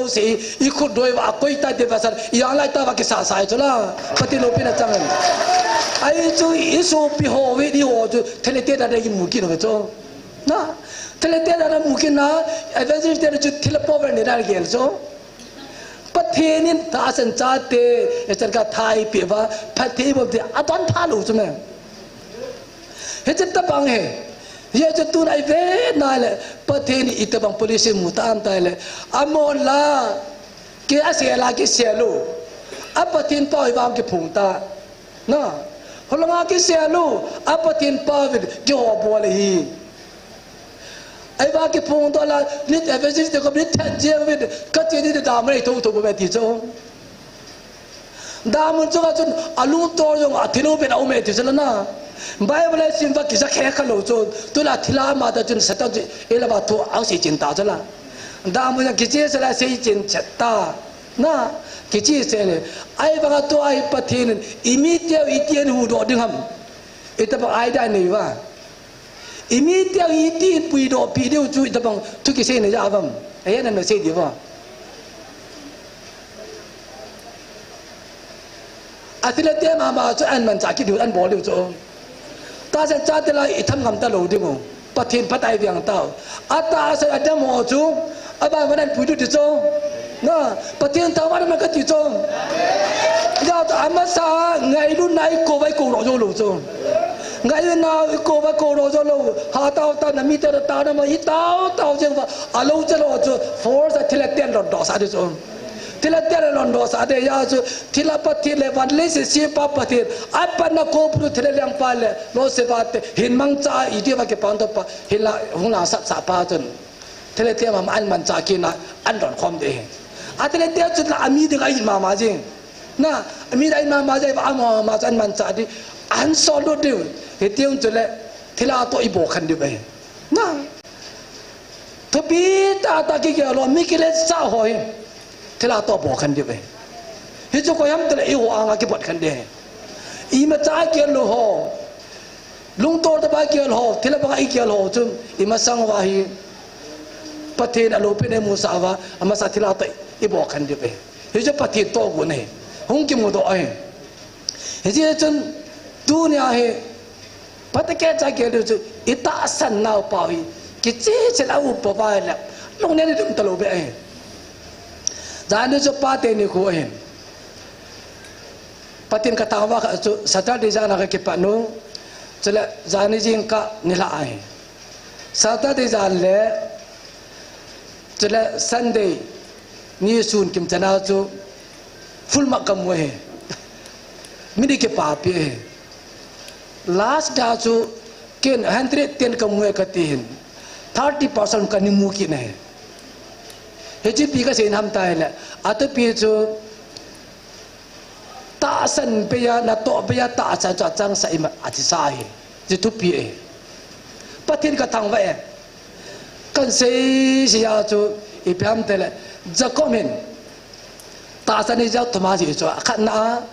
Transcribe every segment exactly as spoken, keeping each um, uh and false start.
se, i khut doi va, a koi ta te va san, i ang lai ta va kisa sai chu la. Pathen loupina chang. Ahi chu, i sopi ho ve di ho chu, thilha te da da i mu kit ve chu. Na, thilha te da da mu kit na, evangelist te chu thilha power nei da gel chu. Pathen in tahsan chate, e chan ka thai pe va, Pathen bol te, a ton pha lo chu me. Hiche tabang hi. Hiche tun i ve na le, Pathen in itobang policy mu tam tai le. Amon la, kei a se la kei se lo. A Pathen pau hi vang kiphong ta. Na. Holanga kei se lo. A Pathen pau hi kihou bol hi. Ahi vang kiphong ta la, nit evangelist te ko nit that je vin, ka che ni da mai tho tho be ti chu. Damun chunga chun a lungtol jong a thilha pen a um e ti chu la na. Bible a sim va kisa khe kha lo chu. Tula thilha ma ta chun Satan chu i la va thu a sei chin ta chu la. Damun jong kiche se la sei chin chet ta. Na, kiche se le. Ahi vanga tua hi Pathen in i mi teu i tien hu do ding ham. Itobang idea nei va. I mi teu i tien puidoh pi diu chu itobang thu kisei na ja vam. Ahi nan na sei di va. A thilha te mama chu an manchah kit diu, an bol diu chu. Tahsan chate la i tham ngam ta lo ding u. Pathen phat a i veng tau. A tahsan a dam ho chu, a ban van an pui diu ti chu. Na, Pathen thangvah na ka ti chu. Ja ta amasa ngailutna i kou va i kou lo jo lo chu. Ngailutna i kou va kou lo jo lo. Ha tau ta na mi ta ta na ma i tau tau jeng va. A lo che lo chu. Force a thilha ten lo do sa di chu. Thilha te le lon do sa te ya chu, thilha Pathen le van le se se pa Pathen, a pan na ko pru thilha leng pa le, lo se va te, hin mangcha i ti va ke pan to pa, hin la, hung la sat sa pa chun. Thilha te ma an mancha kit na, an lon khom de. A thilha te chu la a mi ding a i mama jing. Na, a mi ding a i mama jing, a mama chu an mancha di, an so lo de. He te un chu le, thilha to i bo khan de be. Na. Thupi tah tah kigel ho, mi kiletsa ho hi. Thilha to bol khen diu ve. Hichu koi ham tile i ho anga kibol khen de. Imacha gel lou ho. Lungtol tah a gel ho, thilha banga i gel ho chun, imasang uva hi. Pathen aloupina imu sah uva, amasa thilha to i bol khen diu ve. Hichu Pathen tohgon ahi. Hung kimudoh ahi. Hijeh chun, tunia hi, Pathen kicha gel diu chu, i tahsan nau pa hi, kiche chel a upa vai le, lungnem dum talou be ahi. Jani chu Pathen nikho ahi. Pathen kathangvah kha chu, Saturday jan a kakipat u, chule jani jingkah nilhah ahi. Saturday jan le, Chule Sunday nisun kimchana chu full mark kamu ahi. Mini kipapi ahi. Last da chu ken hundred ten kamu ahi kati hin. Thirty percent kani mu kit ahi. Hiche ipi kasei ham tile. Atopi chu Tahsan beiya, natoh beiya, tahsan chu achangseh ima, athisa ahi. Hichu thupi ahi. Pathen kathangvah e. Kahin sei, sei a chu, ipi ham tile, Jacob hin. Tahsan hi jat thum a sei chu, akhatna a,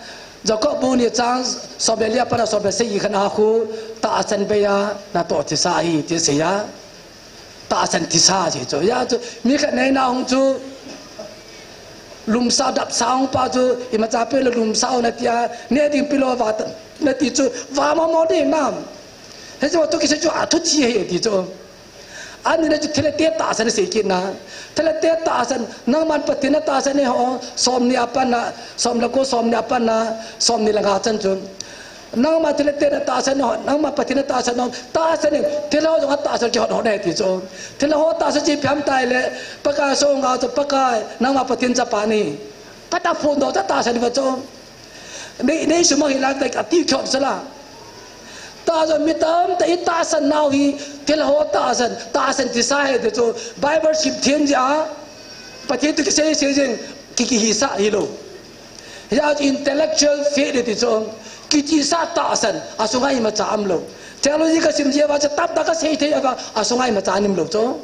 Jacob bung ni chang, som le li a pat a som le sagi khan a khu, tahsan beiya, natoh thisa ahi, ti sei a. Tahsan thisa sei chu. Hichu, mi khat neina hung chu, lumsa dapsa hung pa chu, imacha peh lou lumsa u natia, neh ding peh lou va ta, nati chu, va momo ding nam. Hichu, tu kisei chu, athu chi ahi ti chu. Ani na chu thilha te tahsan sei kit na. Thilha te tahsan, nangman Pathen natahsan e ho, som ni a pat na, som le ko, som ni a pat na, som ni le nga chan chun. Nangma thilha te natahsan ho, nangma Pathen natahsan ho, tahsan in, thilha ho jong atahsan kihot hot e ti chu. Thilha ho tahsan chu ipi ham tile, Pakai songa chu Pakai, nangma Pathen chapa nahi. Kata phondoh chu tahsan va chu. Nei, nei sumang hilang tai kati kihot sala. Tahsan mi tamtah i tahsan nau hi, thilha ho tahsan, tahsan thisa ahi ti chu, Bible sim them jeh a, Pathen toh kisei sei jeng, ki, kihisah hilou. Hijeh a chu intellectual faith ti chu, kihisah tahsan, asunga imacha umlou. Theology kasim jeh uva chu tamtah kasei thei uva, asunga imacha umlou chu.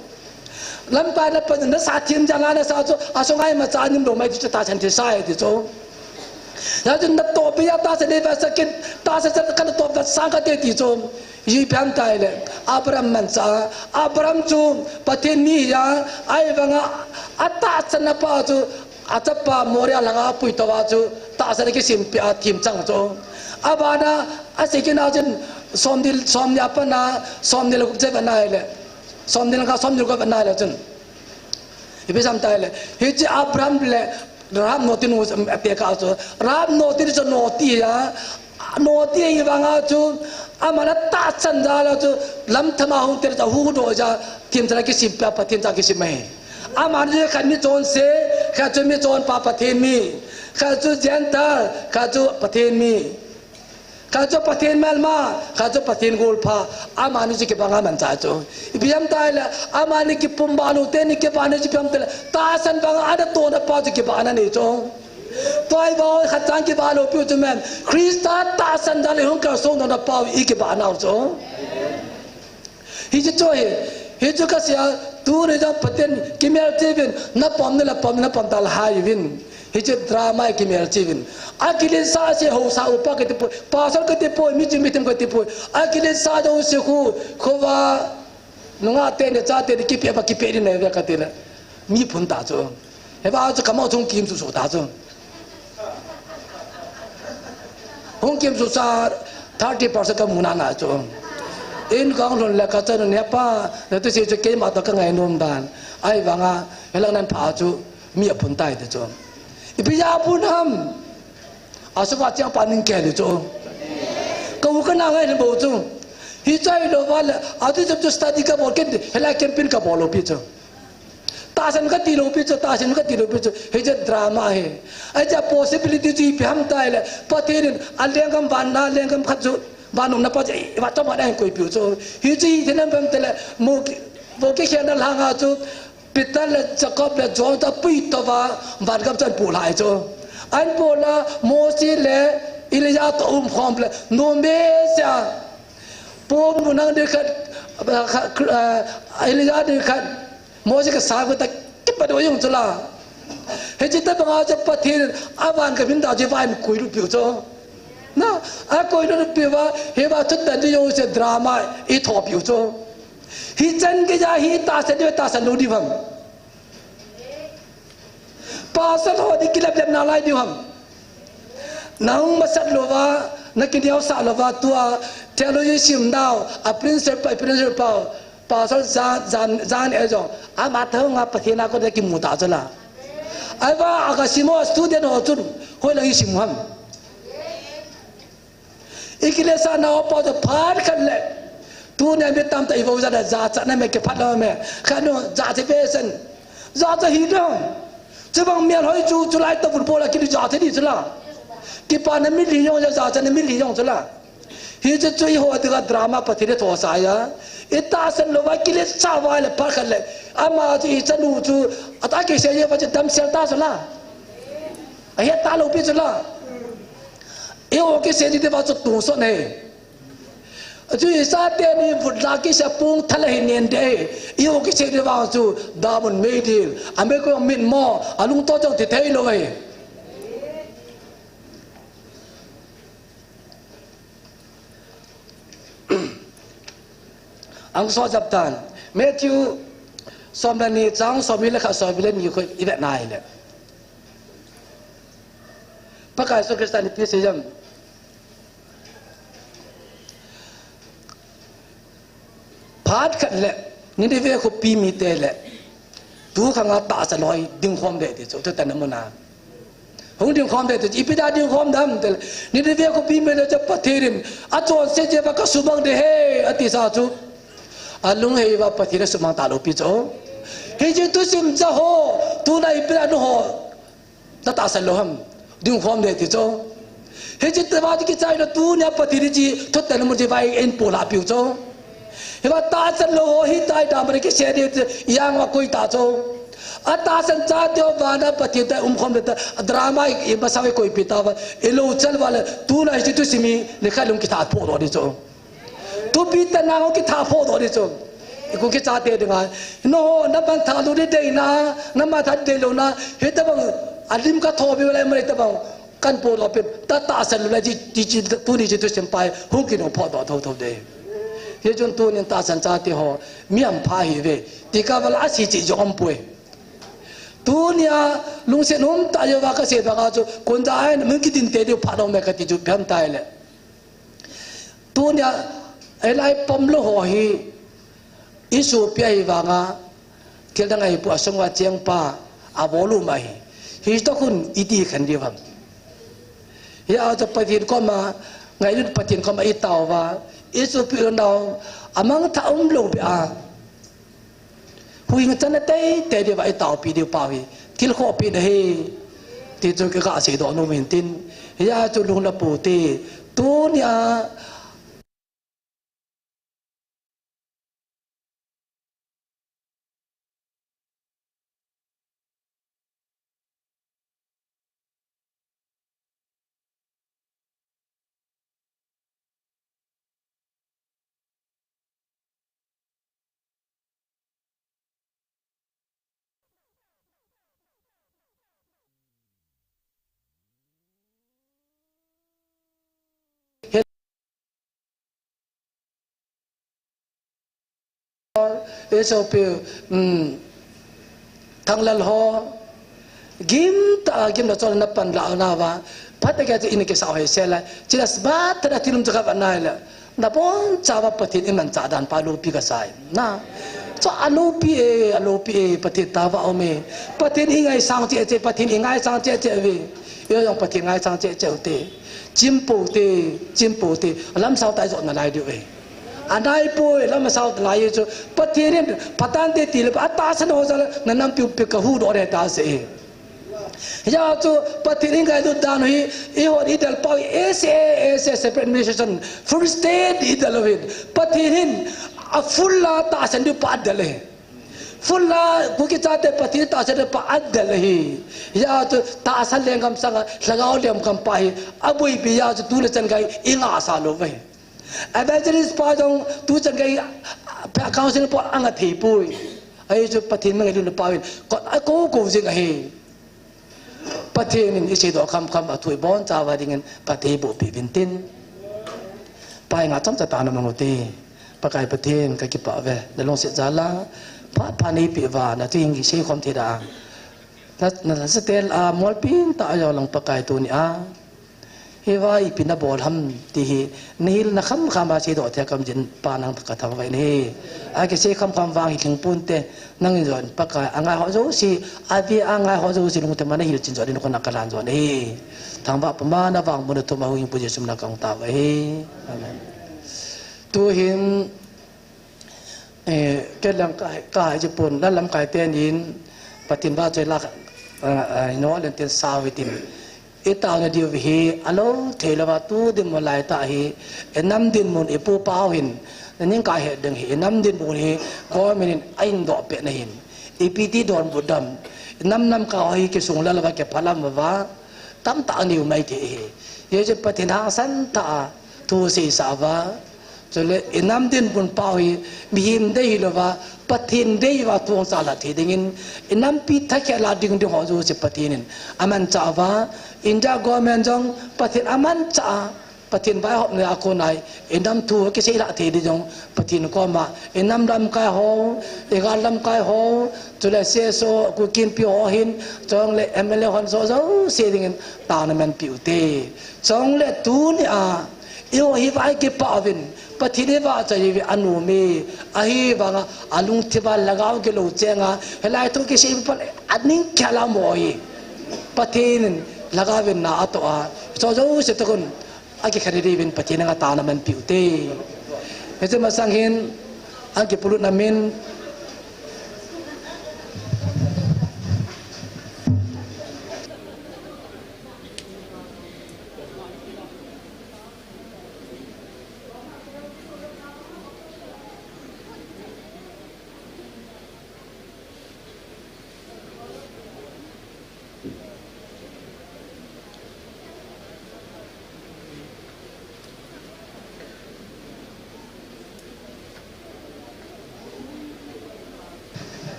Lamkai na pa nasa them jeh a nasa chu, asunga imacha umlou mai ti chu tahsan thisa ahi ti chu. Hijeh chun natoh beiya tahsa nei vetsah kit, tahsa chan kanatoh vetsah kate ti chu. Ipi ham itile, Abraham manchah, Abraham chu Pathen mi ahi a, ahivanga atahsan napa chu, achapa Moria lhanga apuitou a chu, tahsan akisimpeh a themchang chu. Abana, asei kit na chun, somni, somni a pat na, somni le gup chan vetna ahile, somni le nga, somni le gup vetna ahile chun. Ipi ham itile, hiche Abraham le Rahab noti nu ate kah chu, Rahab noti chu noti a, noti ahivanga chu, aman atahsan jal a chu, lamtham a hung tel a chu, ahuhdoh jeh a, themchan akisimpeh a, Pathen cha akisim ahi. Amani chu khat michonse, khat chu michonpa Pathen mi, khat chu Gentile, khat chu Pathen mi. Khat chu Pathen melma, khat chu Pathen golpa, amani chu kibang a manchah chu. Ipi ham itile, amani kipumbah lou teni kibahna chu ipi ham itile, tahsan banga anatohna pa chu kibahna anei chu. Tua hi vang khat chang kibah lou piu chu men, Christa tahsan jal a hung kalsong nona pa hi kibah nau chu. Hiche chu hi, hichu kasei a, tuni jong Pathen kimelchih uvin, napom nale pom, napom tah le hai uvin. Hiche drama hi kimelchih uvin. Akiletsah se haosa upa kati poi, pastor kati poi, miching mithem kati poi. Akiletsah jouse khu, khovah, nungah teni, chate ni kipeh, ba kipeh ding nave kati le. Mi phun ta chu. Hiva chu kamau chung kim suhsuh ta chu. Hung kim suhsuh thirty percent kamu nana chu. In kahung lhun le kachanu in, hepa, nati se chu keima toh kangai nom dan. Ahivanga, hilang nan pha chu, mi aphun tai ti chu. Ipi jeh a aphun ham. Asuva chengpa ning kei le chu. Ka u ka nao ngai le bou chu. Hiche hilou vale, atu jep chu study kabol kit, hilai camping kabol lou pi chu. Tahsan kati lou pi chu, tahsan kati lou pi chu, hiche drama hi. Hiche possibility chu ipi ham itile, Pathen in alenggam vanna, lenggam khat chu, van umna pa chu, iva chom khat ahin koipiu chu. Hiche hi thil ham itile, mo ki, mo kikhelna lhanga chu, Peter le Jacob le John chu apuitou va, vangam chu ahin pohlhai chu. Ahin pohlha, Mose le Elijah toh umkhom le, nom behseh a. Pom bu nang ding khat, kha, kha, eh, Elijah ding khat, Mose kasa khat ta kipat u jong chu la. Hiche tobanga chu Pathen in avangam hin da chu vangam koilut piu chu. Na, akoilut piu va, hiva thutan ding jouse drama ithopiu chu. Hichan geiya hi tahsan diu, tahsan lou diu ham. Pastor ho ding kilep lep nalai diu ham. Nahung masat louva, nakineosah louva, tua theology simnau, a principal, principal, Pastor Jan, Jan, Jan e jong, ama thaunga Pathen a kon kimu ta chu la. Ahivang a kasim ho student ho chun, hoilang isim u ham. Ikiletsah nau pa chu phat khat le. Tunia mi tamtah ivo jat a jachatna me kiphat lou me. Khat nu jachat ve sen. Jachat hi lou. Chubang melhoi chu, chulai tobang bol a kili jachat di chu la. Kipana mi li jong, jachatna mi li jong chu la. Hiche chu eiho dinga drama Pathen in athosa ahi. Itahsan louva kiletsah uva le phat khat le. Ama chu ichanu chu, ata kisei jeh uva chu damsel ta chu la. Ahet talou pi chu la. Eiho kisei ding diuva chu tonsot ahi. Chu ichate ni vutla kisei pung thal ahi nen ding ahi. Eiho kisei diuva chu damun meidil. Amei ko mitmo. Alungto jong ti thei lou ahi. Ahung so jap tan. Matthew som le ni chang som le khat som le ni khu ivet na ahile. Pakai Jesu Christa in ipi asei em. Phat khat le, Nineveh khopi mite le, tu khanga tahsa loi dingkhom ding ti chu, tu tana muna. Hung dingkhom ding ti chu, ipi dia dingkhom dem tile, Nineveh khopi mite chu Pathen in, achonset jeh uva kasumang ding ahi, ati sa chu. Alunghei uva Pathen in asumang talou pi chu. Hiche thusim cha ho, tuna ipi dia nu ho, natahsan lou ham, dingkhom ding ti chu. Hiche tobang chu kichai lou tunia Pathen in hiche thutan mun chu vai in pola piu chu. Hiva tahsan lou ho hitia damna kisei ding ti, ijat a koi ta chu. Atahsan chate ho vana Pathen toh umkhom ding ti, drama i, i masa i koipi tauva, ilou chal uva le, tuna hiche thusim hi, nikhat lung kitha phoh doh ding chu. Thupi tana ho kitha phoh doh ding chu. Ikhu kichate dinga. Nangho, naman tha lou ding deina, naman tha ding deilouna, hitobang, alim kathopi le, aman hitobang, Kan podoh peh, ta tahsan lou lai ti, ti, ti, tuni ti thusim pa hi, hung kinung podoh thotho ding. Hichun tunin tahsan chate ho, mi ampha ihiuve, ti kah val a si chih jong umpoi. Tunia, lungset umtah jouva kasei banga chu, koi dia ahin, min kitin tei diu phat um e kati chu, ipi ham itile. Tunia, hilai pom lou ho hi, isopi ahi vanga, thil dang ahi poi asunga cheng pa, a volume ahi. Hiche toh khun iti khen diu ham. Hia chu Pathen koma, ngailut Pathen koma itao uva, isopi u nao, amangthah umlou beh a. Huhhing chan a teitei diuva itaopi diu pa hi, thil khohpi ahi, ti chu kaga seidoh nom in tin, hia chu lungna pote, tunia, Isopi, um, Thanglal ho, gimtah a gimna chon napan lah nauva, phat a kei chu in kisa hoi sel a, chila sbat thada thil um chu kavet nai le, nabonchauva Pathen imanchah dan pa loupi kasai. Na, chu aloupi e, aloupi e, Pathen tao va um e, Pathen ingaisang cheh cheh, Pathen ingaisang cheh cheh uve, ijong Pathen ngaisang cheh cheh ute. Chim poute, chim poute, lamsao tah ijot nalai diu e. Anai poi, lamsao talai e chu, Pathen in, phatah in te tile, atahsan ho jal a, nanampiu pi kahuhdoh e tia asei e. Hia chu, Pathen ingailut dan u hi, eihon idel pau hi, S A S, separate administration, full state idel u hin. Pathen hin, a full a tahsan diu pa adel e. Full a Kuki chate Pathen tahsan diu pa adel ahi. Hia chu, tahsan lenggam sanga, lhagao lenggam pa hi, aboipi hia chu, tule chan gei, ingahsa lou uve. Evangelist pa jong tuchan gei, council pa anga thei poi. Ahi chu Pathen mi ngailutna pa hin kot akou kou jing ahi. Pathen in iseidoh khamkham a thu ibonchauva dingin Pathen bohpi uvin tin. Pai nga chomcha tao na mang ute. Pakai Pathen kakipah uve. Nalungset jal a phat pha neipeh uva, nathi hin kisei khom thei da. Na, na, na setel a molpin tah a jong lang Pakai tunia. Hiva ipi nabol ham ti hi, nahilna khamkham a seidoh thei a kaum jin pa nang kathangvah in ahi. Akisei khamkham vang hi lhing ponte, nangin jong Pakai, angai ho jouse, ave angai ho jouse lungthim a nahilchin jong ding in kona kalan jong ahi. Thangvah puma navang mun a thum a hung hing pu Jesu min a kahung tao ahi. Amen. Tuhin, Eh, kei lang ka, ka hai jipon, la lamkai tenin, Pathen vahchoi la, eh, eh, no len ten sao hitin. Itao na diu hi, alou thei louva tu dinmun lai tah hi, inam dinmun ipu pa ho hin, naning kahet ding hi, inam dinmun hi, government in ahin doh peh na hin. Ipi ti donbut dam, inam lamkai ho hi kisung lel uva, kiphalam uva, tamtah aneo mai thei hi. Hiche Pathen hangsan tah a, thu seisah uva, Chule, inam dinmun pa hi, mihem dei hilouva, Pathen dei uva thu ahung chalha thei dingin, inampi thakhel a ding ding ho jouse Pathen in amanchah uva, India government jong Pathen amanchah a, Pathen vaihopna a kona, inam thu kisei lhah thei ding jong Pathen koma, inam lamkai ho, igal lamkai ho, chule C S O, Kuki Inpi ho hin, chule M L A hon jouse dingin, taona man piu te. Chule tunia, Eiho hi vah kipah uvin, Pathen hi vahchoi uve anom e, ahivanga, alungthim a lhagao gilou chenga, hilai thu kisei pal aning khel a mo hi. Pathen in lhagao vin na atoh a, hicho jouse toh khun, akikhen diuvin Pathen anga taona man piu te. Hiche masang hin, akipulut na min,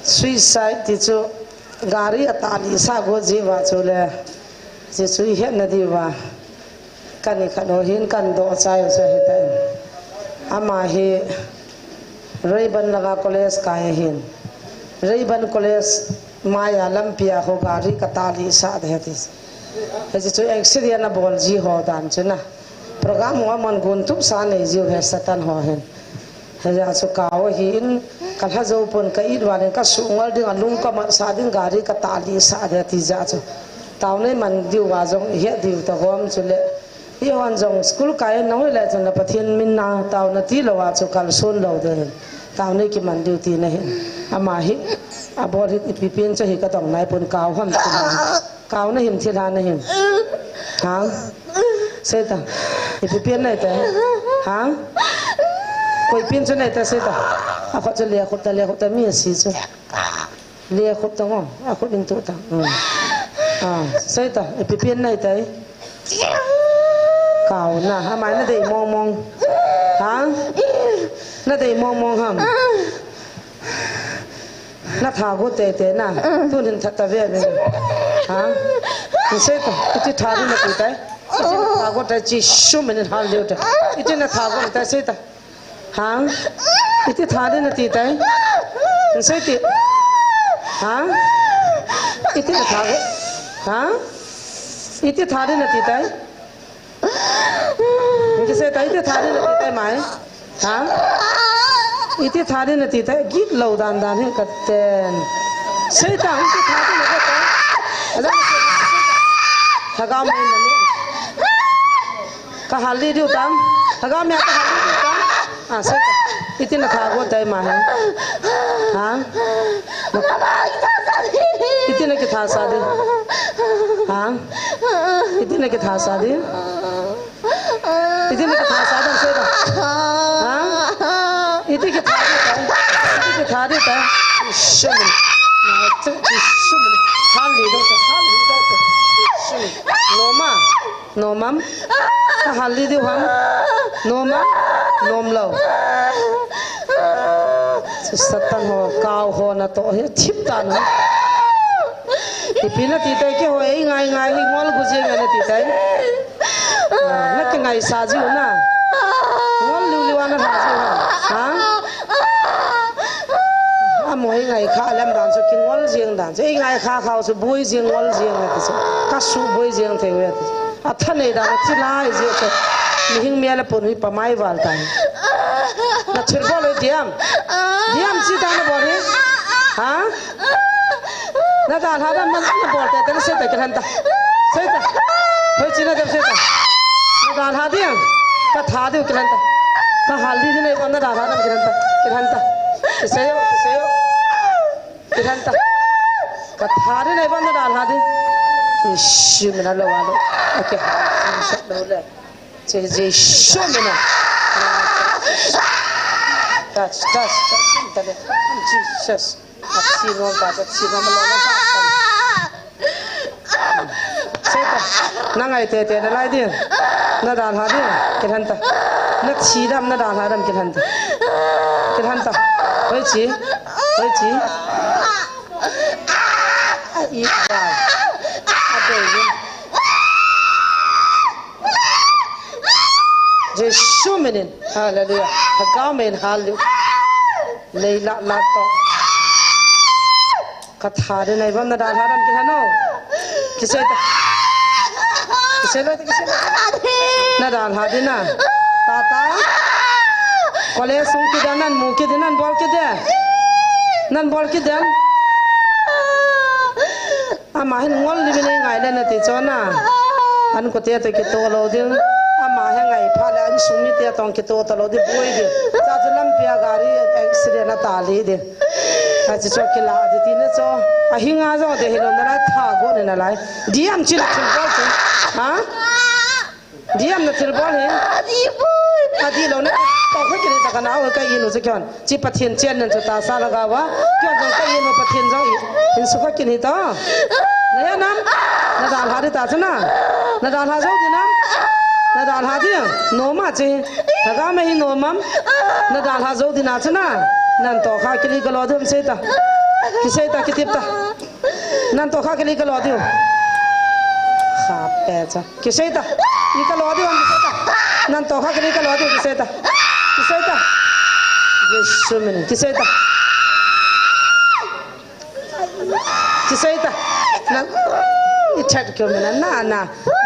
Suicide ti chu Gari atah lih sah got jeh uva chule, Jesu ihet nadiuva, kani khat ho hin kadoh chai u chu ahitan. Ama hi Rayburn langa college kai ahin. Rayburn College maiya lampia ho gari katah lih sah ding ati. Hiche chu accident abol ji ho dan chu na. Program ho aman gon tup sa nei jiu hi Satan ho hin. Hijeh chun kau ahin, kalha jou pon, ka it val in kasuh ngol ding, alung kamatsah ding, gari katah lih sah ding ati jeh chun. Taona iman diuva jong ihet diu tagom chule. Eihon jong school kai nahoi le chun la Pathen min a taona tilou a chu kalson lou ding hin. Taona ikiman diu tina hin. Ama hi, abol hi ipi pen chu hi kadong naipon, kau ham tina. Kau nahim, thilha nahim? Ha? Seita. Ipi pen nahitai? Ha? Koi pen chu nahitai, seita. Akhut chu lekhup ta, lekhup ta, mi asi chu. Lekhup ta ngo. Akhut in tu ta. Hmm. Ah, seita. Ipi pen nahitai? Kau na. Amai nadei mong mong. Ha? Nadei mong mong ham? Natha got teitei na. Tunin that ta ve ve. Ha? Seita, iti tha ding nati tai? Iti natha got tai, Jesu min in hal leu tai. Iti natha got tai, seita. Ha? Iti tha ding nati tai? Seiti. Ha? Iti natha got. Ha? Iti tha ding nati tai? Hung kisei tai, iti tha ding nati tai mai? Ha? Iti tha ding nati tai, gitlou dan dan hin katen. Seita, hung kitha ding nati tai. Ajan, lhagao mei nani. Kahal lih diu tam. Lhagao mei kahal lih diu tam. Ah, seita. Iti natha got tai mai? Ha? Iti nakitha sa ding? Ha? Iti nakitha sa ding? Iti nakitha sa ding, seita? Ha? Iti kitha ding tai? Iti kitha ding tai? Isu min. Isu min. Hal lih ding tai, hal lih ding tai. Isu min. Loma. Nom am? Ahal lih diu ham? Nom am? Nom lou. Chu Satan ho, kau ho natoh hi thip tan. Ipi nati tai, keiho ei ngai ngai hi ngol gu jing nati tai. Ah, nakingaisah jiu na. Ngol liu liu a nalha jiu ham? Ha? Amaho ei ngai kha lem dan chu kingol jing dan chu. Ei ngai kha khau chu boi jing, ngol jing ati chu. Kasuh boi jing thei uve ati chu. Atha nei dan a thi lai jeh chu. Mihing mel a pun hi pamai val tai. Na thilbol hi diam? Diam chi dan nabol hi? Ha? Nadalha dam, na, nabol tei tei, seita, kilhen ta. Seita. Hoiche nadei seita. Nadalha ding. Katha diu kilhen ta. Kahal lih ding nei pon, nadalha dam, kilhen ta. Kilhen ta. Kisei o, kisei o. Kilhen ta. Katha ding nei pon, nadalha ding. Ishi, mina lo, alo. Okay. Sat lo le. Je-, Jesu mina. Touch, touch, touch. Tale. Jesus. Athi nom ta, athi nom lo ta. Seita, nangai tei tei nalai ding. Nadalha ding, kilhen ta. Nathi dam, nadalha dam, kilhen ta. Kilhen ta. Hoiche, hoiche. Ih, wow. Adei ding. Jesu minin. Hallelujah. Lhagao mei in hal lih. Lei lah lah toh. Katha ding nei pon, nadalha dam, kilhen o. Kisei ta. Kisei lo, kisei lo. Nadalha ding na. Tata. College sung kit ding, namu kit ding, nabol kit ding. Nabol kit ding. Ama hin ngol lih min ei ngai le nati chu na. An kote toh kitoh lou ding. Ama hi ngai phat le insung mite toh kitoh talou ding, boi ding. Cha chu lampia gari accident a tah lih ding. Achi chu kila ding tina chu. Ahinga jong dei hilou nalai, tha got nalai. Diam chi nathilbol chu. Ha? Diam nathilbol hi? Adih boi. Adih lou na. Tokha kini ta, kanao ka inu chu kihon. Chi Pathen chen nan chu tahsa lhagao a. Kihon jong ka inu, Pathen jong i. Hin sukha kini ta. Nahe nam? Nadalha ding ta chu na. Nadalha jou ding nam? Nadalha ding. Nom a chi. Lhagao mei hi nom am? Nadalha jou ding na chu na. Nan tokha kili kalo ding seita. Kisei ta, kitip ta. Nang toh kha kei le kalo diu. Kha pe cha. Kisei ta. I kalo diu, kisei ta. Nang toh kha kei le kalo diu, kisei ta. Kisei ta. Jesu min. Kisei ta. Kisei ta. Nang. I chat kyo mina na na.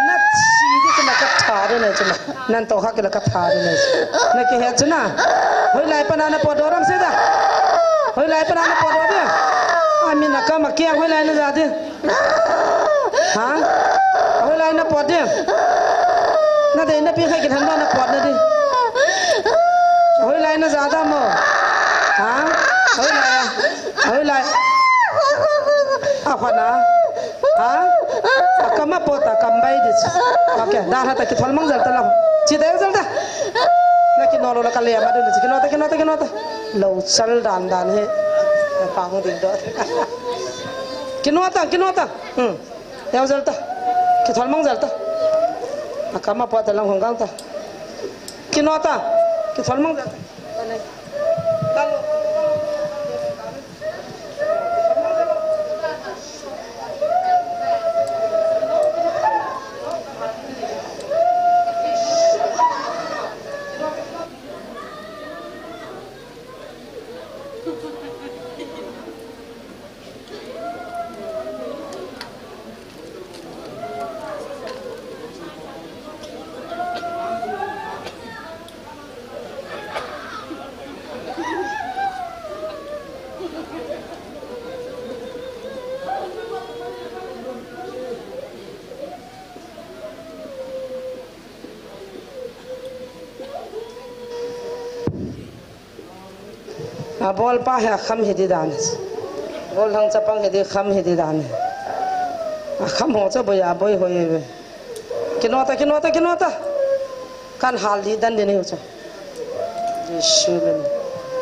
Na chi di chuma ka tha de ne chuma. Nang toh kha kei le ka tha de ne. Na kihe chu na. Hoilai pa na na potdoh ham sei ta. Hoilai pa na na potdoh de. Ami na kama kia hoilai na ja de. Ha? Hoilai na pot de. Na de na pi khai ki than na pot na de. Hoilai na ja da mo. Ha? Hoilai. Hoilai. A khana. Ha? A kam a pot a kam bai di. Okay, da ha ta kithol mang jal ta lam. Chi da jal ta. Na kino lo la ka le ma du chi kino ta, kino ta, kino ta. Lo sal dan dan he. Pa hung ding do. Kino ta, kino ta. Hmm. Yau jal ta. Kithol mang jal ta. A kam a pot a lang hung gang ta. Kino ta. Kithol mang jal ta. A bol pa hi a kham hi di dan. Bol hang chapang hi di, kham hi di dan. A kham ho cha boi a boi hoi ve. Kino ta, kino ta, kino ta. Kan hal di dan di ni ho cha. Jesu min.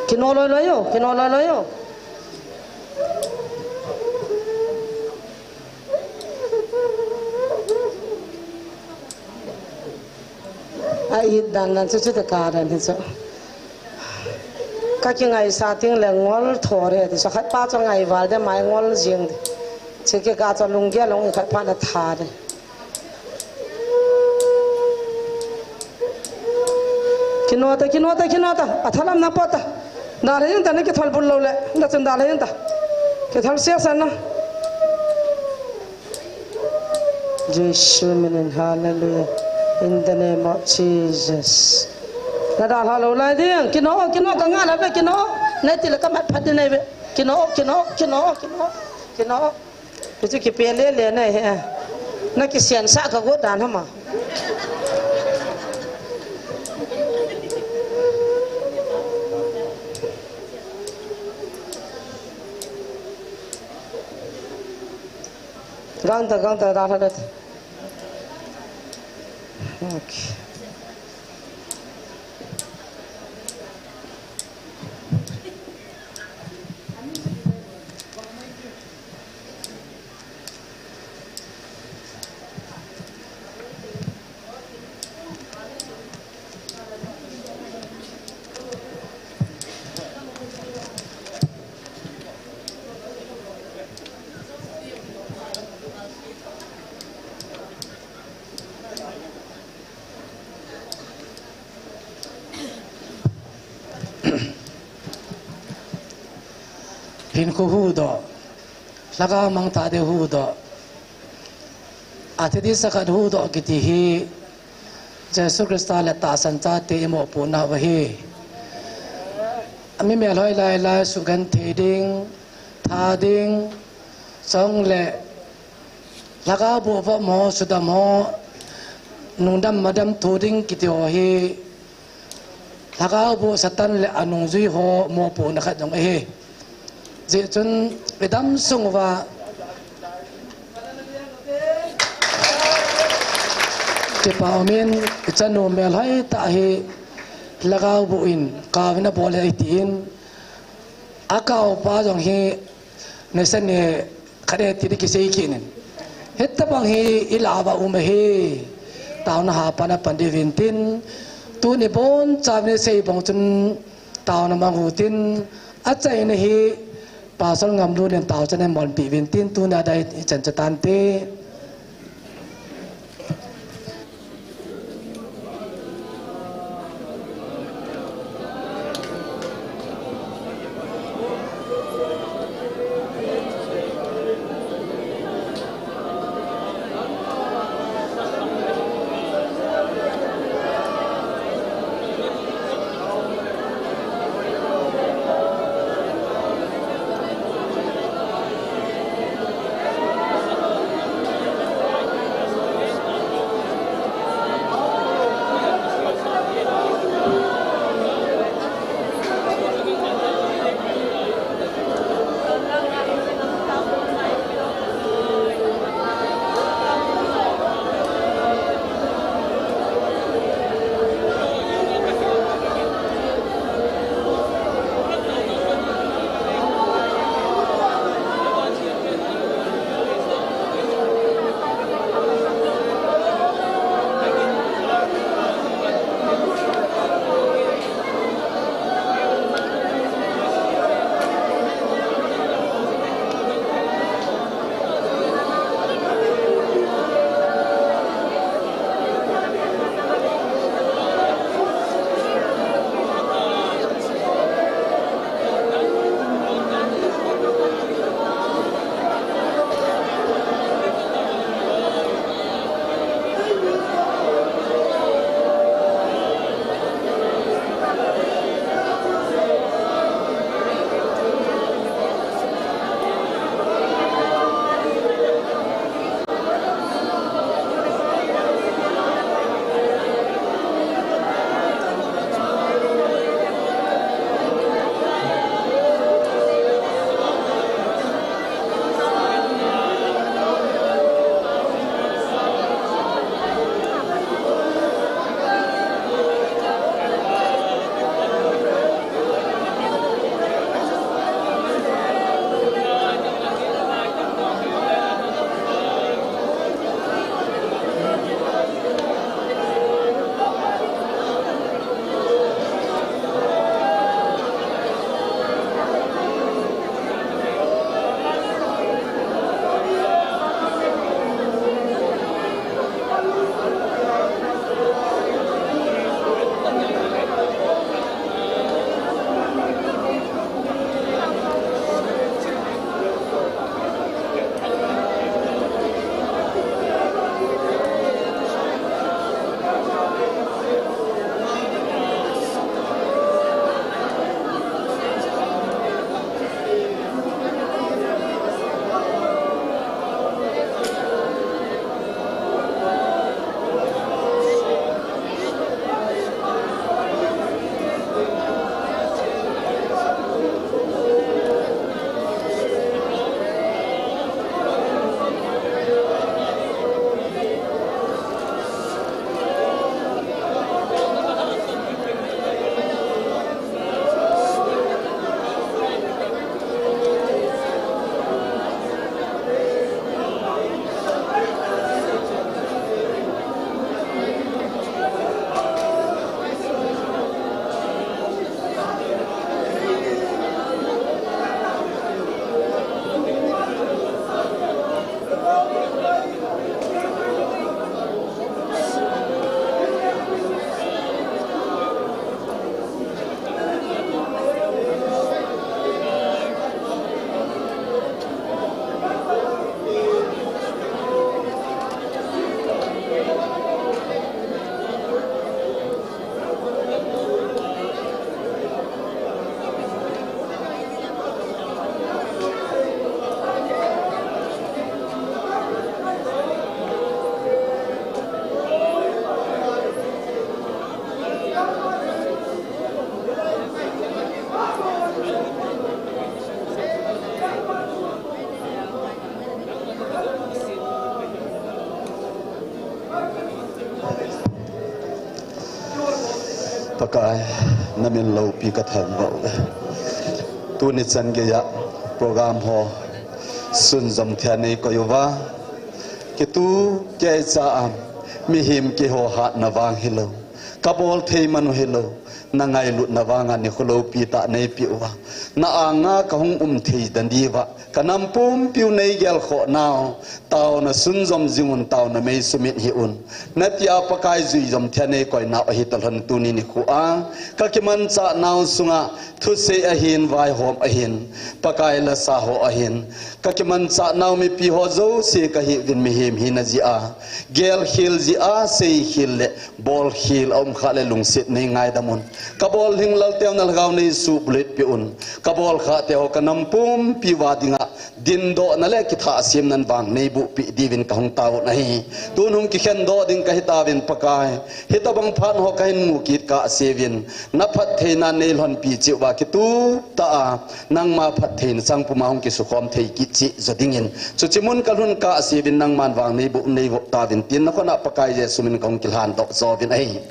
Kino loi loi yo, kino loi loi yo. A it dan dan chu chu te ka dan hi chu. Ka kingaisah ting le ngol tho re ti chu khat pa chu ngai val de mai ngol jing de. Chu kei ka chu lunggel long khat pa na tha de. Kino ta, kino ta, kino ta. A thalam na pot ta. Dalha jing ta na kithol bul lou le. Na chun dalha jing ta. Kithol sia san na. Jesu minin, hallelujah. In the name of Jesus. Na dalha lou lai ding. Kino, kino ka nga la ve, kino. Nei ti le ka mat phat di nei ve. Kino, kino, kino, kino. Kino. Hichu kipe le le nei he. Na kisian sa ka got dan hama. Gang ta, gang ta, dalha le. Okay. Hinkho huhdoh, lhagao mangthah ding huhdoh, athi ding sakhat huhdoh kiti hi Jesu Christa le tahsan chate imopohna ahi. Ami melhoi lailai sugenthei ding, tha ding, chule lhagao boh vop ho, sudam ho, nungdam madam tho ding kiti ho hi lhagao boh Satan le anungjui ho mopohna khat jong ahi. Hijeh chun idam sung uva kipa umin, ichanu melhoi tah hi lhagao boh in kaovin abol e tin, akaopa jong hi nisa ni khat e ti kisei kit in. Hitabang hi ilah uva um ahi. Taona hapan apan diuvin tin, tuni bonchauvin isei bang chun taona mang u tin, achaina hi Pastor Ngamlun in taocha nei monpi uvin tin tuni a dai ichan chatante. Pakai, namin loupi kathangvah uve. Tuni chan geiya program ho sunjom thei a neikoi uva, kitu keicha a mihem keiho hatna vang hilou, kabol thei man u hilou, nangailutna vanga nikho loupi tah neipeh uva, Na anga kahung um thei dan diuva, ka nam pumpiu nei gelkhoh nau, taona sunjom jing un, taona mei sumit hih un. Natia Pakai jui jom thei nei koi nau ahi talhon tuni nikho a, ka kimanchah nau sunga thusei ahin, vaihom ahin, Pakai lasa ho ahin, ka kimanchah nau mipi ho jouse kahi uvin mihem hina jeh a, gelkhel jeh a, seikhel le bolkhel aum khah le lungset nei ngaidam un. Ka bol lhinglel teu na lhagao nei suhbulhit peh un. Ka bol khah teu ho ka nam pumpi uva dinga dindohna le kithahsemna vang nei boh peh diuvin kahung taovin ahi. Tun hung kikhen doh ding kahi tauvin Pakai. Hitobang phat ho kahin mu kit kahseuvin. Na phattheina nei lhonpi cheh uva kitup tah a, nangma phattheina chang puma hung kisukhom thei kit cheh jo dingin. Chuche mun kalhun kahseuvin nangman vang nei boh, nei vop tauvin tin nakhut a Pakai Jesu min kahung kilhan doh jouvin ahi.